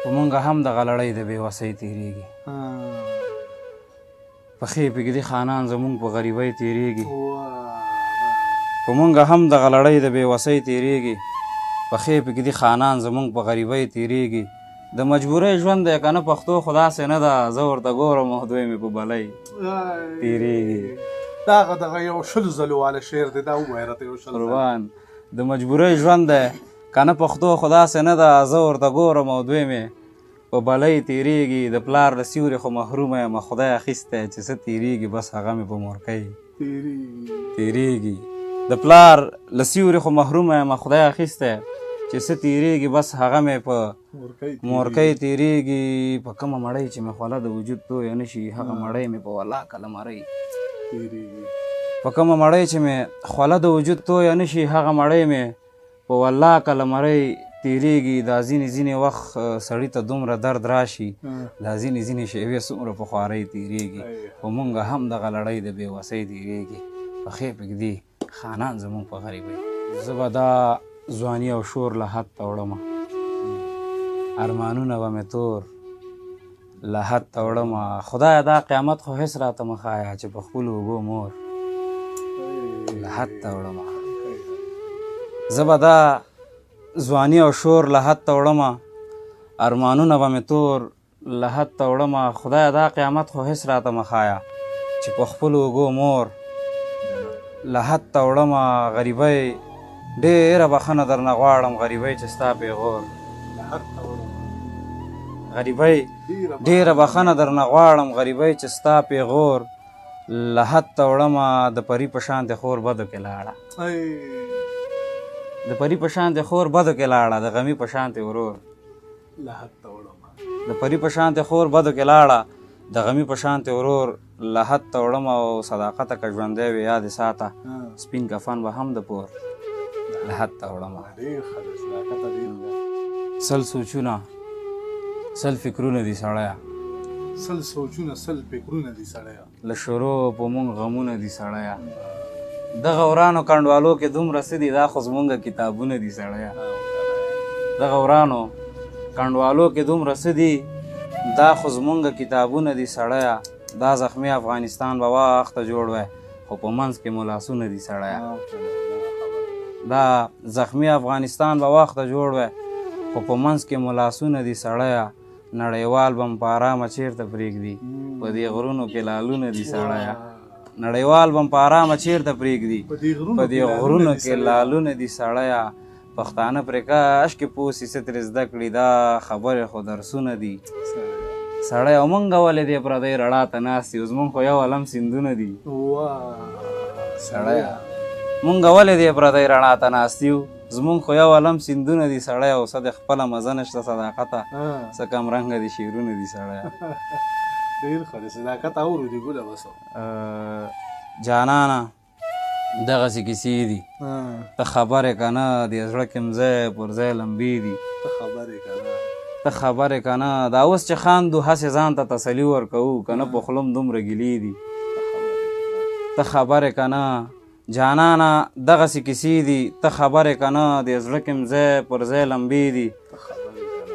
په مونږ هم دغه لړۍ د بې وسۍ تېرېږي. پخې پکې خانان زمونږ په غریبۍ تېرېږي. په مونږ هم دغه لړۍ د بې وسۍ تېرېږي. پخې پکې دي خانان زمونږ په غریبۍ تېرېږي. د مجبورۍ ژوند دی که نه پښتو خو داسې نه ده، زه ورته ګورم او دوی مې په بلۍ تېرېږي. دا هغه دغه یو 20 ځلو واله شعر دی، دا ووایه راته یو 20 ځله. قربان، د مجبورۍ ژوند دی که نه پښتو خو داسې نه ده، زه ورته ګورم او دوی مې په بلۍ تېرېږي. د پلار له سیوري خو محرومه یم، خدای اخیستی چې څه تېرېږي بس هغه مې په مورکۍ تېرېږي. د پلار له سیوري خو محرومه یم، خدای اخیستی چې څه تېرېږي بس هغه مې په مورکۍ تېرېږي. په کومه مړۍ چې مې خوله د وجود تویه نه شي، هغه مړۍ مې په ولاکه له مرۍ تېرېږي. په کومه مړۍ چې مې خوله د وجود تویه نه شي، هغه مړۍ مې په ولاکه له مرۍ تېرېږي. دا ځینې ځینې وخت سړي ته دومره درد راشي، دا ځینې ځینې شیبې څومره په خوارۍ تېرېږي. خو مونږ هم دغه لړۍ د بې وسۍ تېرېږي. پخې پکې خانان زمونږ په غریبۍ. زه به دا ځواني او شور له حد ته وړمه، ارمانونه به مې تور له حد ته وړمه. خدایه دا قیامت خو هېڅ راته مه ښایه چې په خپلو اوږو مور له حد ته وړمه. زه به دا ځواني او شور له حد ته وړمه، ارمانونه به مې تور له حد ته وړمه. خدایه دا قیامت خو هېڅ راته مه ښایه چې په خپلو اوږو مور له حد ته وړمه. غریبۍ ډېره بخښنه درنه غواړم، غریبۍ چې ستا پیغور غریبۍ ډېره بخښنه درنه غواړم، غریبۍ چې ستا پیغور له حد ته وړمه. د پري په شان د خور بدو کې لاړه، د پري په شان د خور بدو کې لاړه، د غمي په شان ته ورور له حد ته وړمه. د پري په شان ته خور بدو کې لاړه، د غمي په شان ته ورور له حد ته وړمه. او صداقته که ژوندی وي یاد یې ساته، سپین کفن به هم د پور له حد ته وړمه. 100 سوچونه 100 فکرونه دي سړیه، 100 سوچونه 100 فکرونه دي سړیه، له شروع په مونږ غمونه دي سړیه. دغه ورانو کنډوالو کې دومره څه دي، دا خو زمونږ کتابونه دي سړیه. دغه ورانو کنډوالو کې دومره څه دي، دا خو زمونږ کتابونه دي سړیه. دا زخمي افغانستان به وخته جوړ وی، خو په منځ کې مو لاسونه دي سړیه. دا زخمي افغانستان به وخته جوړ وی، خو په منځ کې مو لاسونه دي سړیه. نړیوال به مو په ارامه چېرته پرېږدي، په دې غرونو کې لالونه دي سړیه. نړیوال به مو په ارامه چېرته پرېږدي، په دې غرونو کې لالونه دي سړیه. پښتانه پرې کاشکې پوه سي، څه ترې زده کړي، دا خبرې خو درسونه دي سړی. او مونږ ولې دې پردۍ رڼا ته ناست یو، زمونږ خو یو علم سیندونه دي سړیه. مونږ ولې دې پردۍ رڼا ته ناست یو، زمونږ خو یو علم سیندونه دي سړی. او څه د خپله مزه نشته صداقته، څه کم رنګه دي شعرونه دي سړیه. ډېر ښه دی صداقت اورو دي ګله بس. جانانه دغسې کیسې دي، ته خبرې که نه دې زړه کې م ځای پر ځای لمبې دي. ته خبرې که نه، دا اوس چې خاندو هسې ځان ته تسلي ورکوو، که نه په خوله م دومره ګیلې دي. ته خبرې که نه جانانه دغسې کیسې دي، ته خبرې که نه دې زړه کې م ځای پر ځای لمبې دي.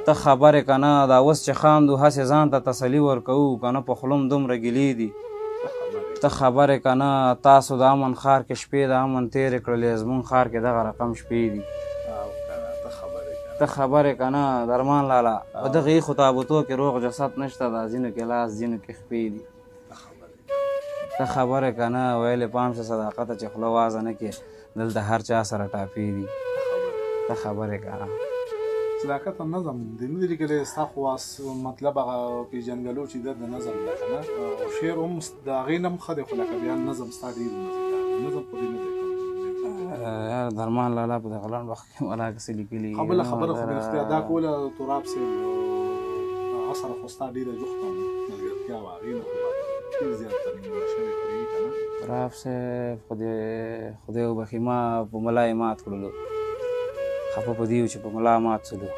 ته خبرې که نه، دا اوس چې خاندو هسې ځان ته تسلي ورکوو، که نه په خوله م دومره ګیلې دي. ته خبرې که نه، تاسو د امن ښار کې شپې د امن تېرې کړلې، زمونږ ښار کې دغه رقم شپې دي. ته خبرې که نه درمان لالا، په دغه ایخو تابوتو کې روغ جسد نشته، دا ځینو کې لاس ځینو کې خپې دي. ته خبرې که نه، ویلې پام شه صداقته چې خوله وازه نه کړې، دلته هر چا سره ټاپې دي. ته خبرې که نه. صداقت نظم دې نه دی لیکلی، ستا خو مطلب هغه پېژندګلو چې ده د نظم ده که نه، او شعر هم د هغې نه هم ښه دی، خو لکه بیا نظم ستا ډېر مزېدار دی، نظم خو دې نه دی کړی. یار درمان لالا په دغه لنډ وخت کې ولاکه څه لیکلي. بله خبره خو مې رښتیا دا کوله، تراب صاحب هغه سره خو ستا ډېره جوخته ملګرتیا وه، هغې نه خو ډېر زیات ترنګول شوی خو یې که نه. تراب صاحب خدای وبښي، ما په ملا یې مات کړلو، خفه په دې و چې په ملا مات سلو،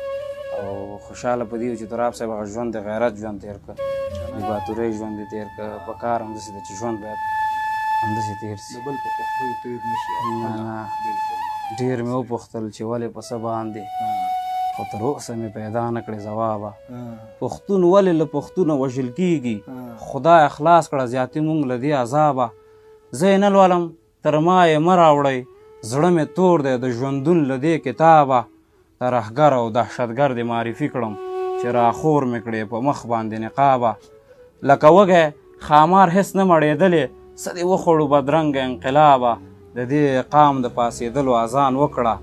او خوشحاله په دې و چې تراب صاحب هغه ژوند د غیرت ژوند تېر کړ، د باتورۍ ژوند یې تېر کړ. په کار همداسې ده چې ژوند باید همداسې تېر سي، د بل په خوښیو تېر نه شي. نه نه، ډېر مې وپوښتل چې ولې په څه باندې خو تر اوسه مې پیدا نه کړې ځوابه. پښتون ولې له پښتونه وژل کیږي، خدای خلاص کړه زیاتي مونږ له دې عذابه. زه یې نه لولم تر ما یې مه راوړئ، زړه مې تور دی د ژوندون له دې کتابه. ترهګر او دهشتګر دې معرفي کړم، چې راخور مې کړې په مخ باندې نقابه. لکه وږی ښامار هېڅ نه مړېدلې، څه دې وخوړو بدرنګه انقلابه. د دې قام د پاڅېدلو اذان وکړه،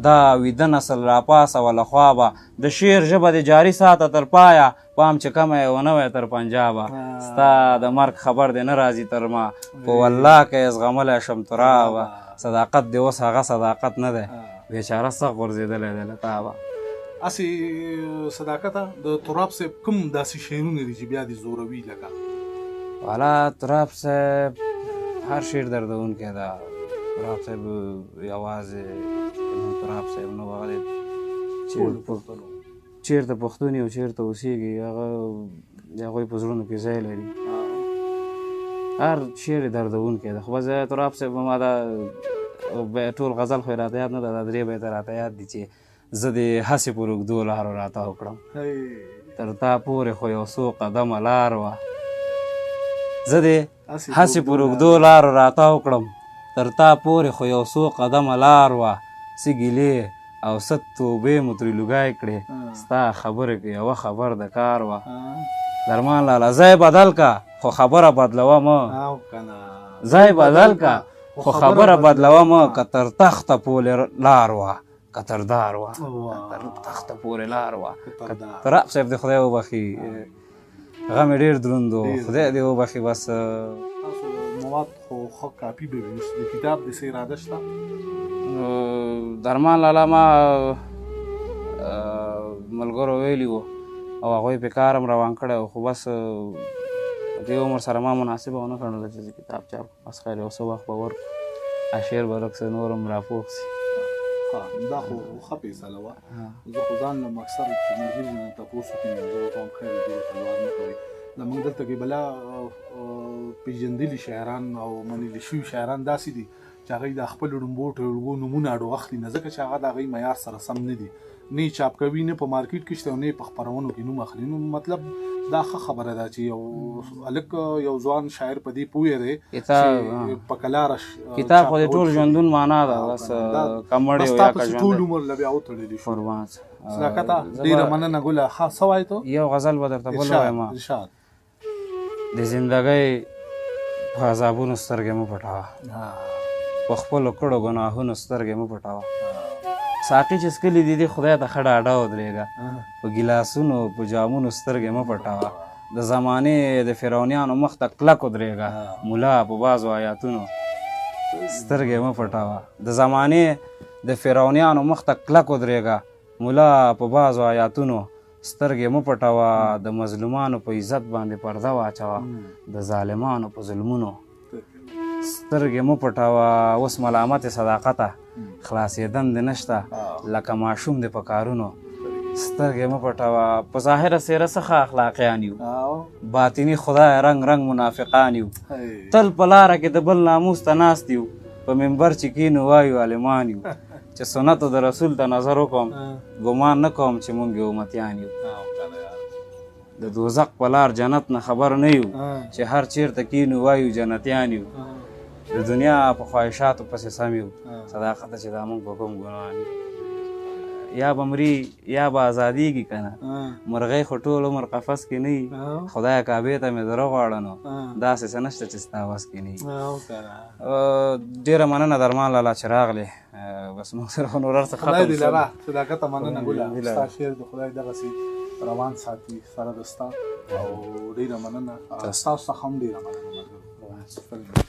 دا ویده نسل راپاڅوه له خوابه. د شعر ژبه دې جاري ساته تر پایه، پام چې کمه یې ونه وای تر پنجابه. ستا د مرګ خبر دې نه راځي تر ما، په والله که یې زغملی شم ترابه. صداقت دې اوس هغه صداقت نه دی، بیچاره سخت غورځېدلی دی له تابه. هسې صداقته د تراب صاحب کوم داسې شعرونه دي چې بیا دې زوروي؟ لکه والا تراب صاحب هر شعر دردونکی ده. تراب صاحب یوازې تراب صاحب نو هغه دی چې چېرته پښتون یو چېرته اوسېږي، هغه د هغوی په زړونو کې ځای لري. هر شعر یې دردونکی ده. خو بس تراب صاحب ما دا ټول غزل خو یې راته یاد نه ده، دا درې بیته راته یاد دي چې زه دې هسې پر اوږدو لارو راتاو کړم، تر تا پورې خو یو څو قدمه لار وه. زه دې هسې پر اوږدو لارو راتاو کړم، تر تا پورې خو یو څو قدمه لار وه. څه ګیلې او څه توبې مو ترې لوګی کړې، ستا خبرې کې یوه خبر د کار وه. درمان لالا ځای بدل که خو خبره بدلوه مه، ځای بدل که خو خبره بدلوه مه، که تر تخته پورې لار وه، که تر دار وه، تر تخته پورې لار وه. تراب صاحب دې خدای وبخښي، غم یې ډېر دروند و، خدای دې وبخښي. بس تاسو مواد خو ښه کاپي به وي، اوس د کتاب د څه اراده شته؟ درمان لالا ما ملګرو ویلي وو او هغوی پې کار هم روان کړی و، خو بس دې عمر سره ما مناسبه ونه ګڼله چې زه کتاب چاپ کړم. بس خیر یو څه وخت به ورکړو، شعر به لږ څه نور هم راپوخ سي. دا خو ښه فیصله وه. زه خو ځان له اکثر چې ملګري نه تپوس وکړي نو زه ورته وایم خیر دی، ډېره تلوار مه کوئ. زموږ دلته کې بلا پېژندلي شاعران او منلي شوي شاعران داسې دي چې هغوی د خپلو ړومبو ټولګو نومونه اډو اخلي نه، ځکه چې هغه د هغوی معیار سره سم نه دي، نه یې چاپ کوي، نه په مارکیټ کې شته او نه یې په خپرونو کې نوم اخلي. نو مطلب دا ښه خبره ده چې یو هلک یو ځوان شاعر په دې پوه دی چې په کلاره کتاب خو د ټول ژوندون معنا ده، بس که مړ یو یا که ټول عمر له بیا وتړلی شو. قربان صداقته ډېره مننه ګله. ښه څه وایې ته؟ یو غزل به درته بل ووایم. ارشاد. د زندګۍ په عذابونو سترګې مه پټوه، په خپلو کړو ګناهونو سترګې مه پټوه. ساقي چې څکلي دي دي خدای ته ښه ډاډه ودرېږه، په ګیلاسونو په جامونو سترګې مه پټوه. د زمانې د فرعونیانو مخ ته کلک ودرېږه، ملا په بعضو آیاتونو سترګې مه پټوه. د زمانې د فرعونیانو مخ ته کلک ودرېږه، ملا په بعضو آیاتونو سترګې مه پټوه. د مظلومانو په عزت باندې پرده واچوه، د ظالمانو په ظلمونو سترګې مه پټوه. اوس ملامت صداقته خلاصېدن دې نشته، لکه ماشوم دې په کارونو سترګې مه پټوه. په ظاهره څېره څخه اخلاقیان یو، باطني خدای رنګ رنګ منافقان یو. تل په لاره کې د بل ناموس ته ناست یو، په منبر چې کینو وایو عالمان یو. چې سنتو د رسول ته نظر وکړم، ګمان نه کوم چې مونږ یې امتیان یو. د دوزخ په لار جنت نه خبر نه یو، چې هر چیرته کینو وایو جنتیان یو. د دنیا په خواهشاتو پسې سم یو، صداقت چې دا مونږ په کوم ګناه یو. یا به مري یا به ازادېږي که نه، مرغۍ خو ټول عمر قفس کې نه وي. خدای کعبې ته مې زړه غواړه نو داسې څه نشته چې ستا وس کې نه وي. ډېره مننه درمان لالا چې راغلې. بس موږ سره خو نور هر څه ختم خدای دې لره صداقته مننه ګله، ستا شعر د خدای دغسې روان ساتي سره د ستا، او ډېره مننه ستاسو څخه هم ډېره مننه ملګرو.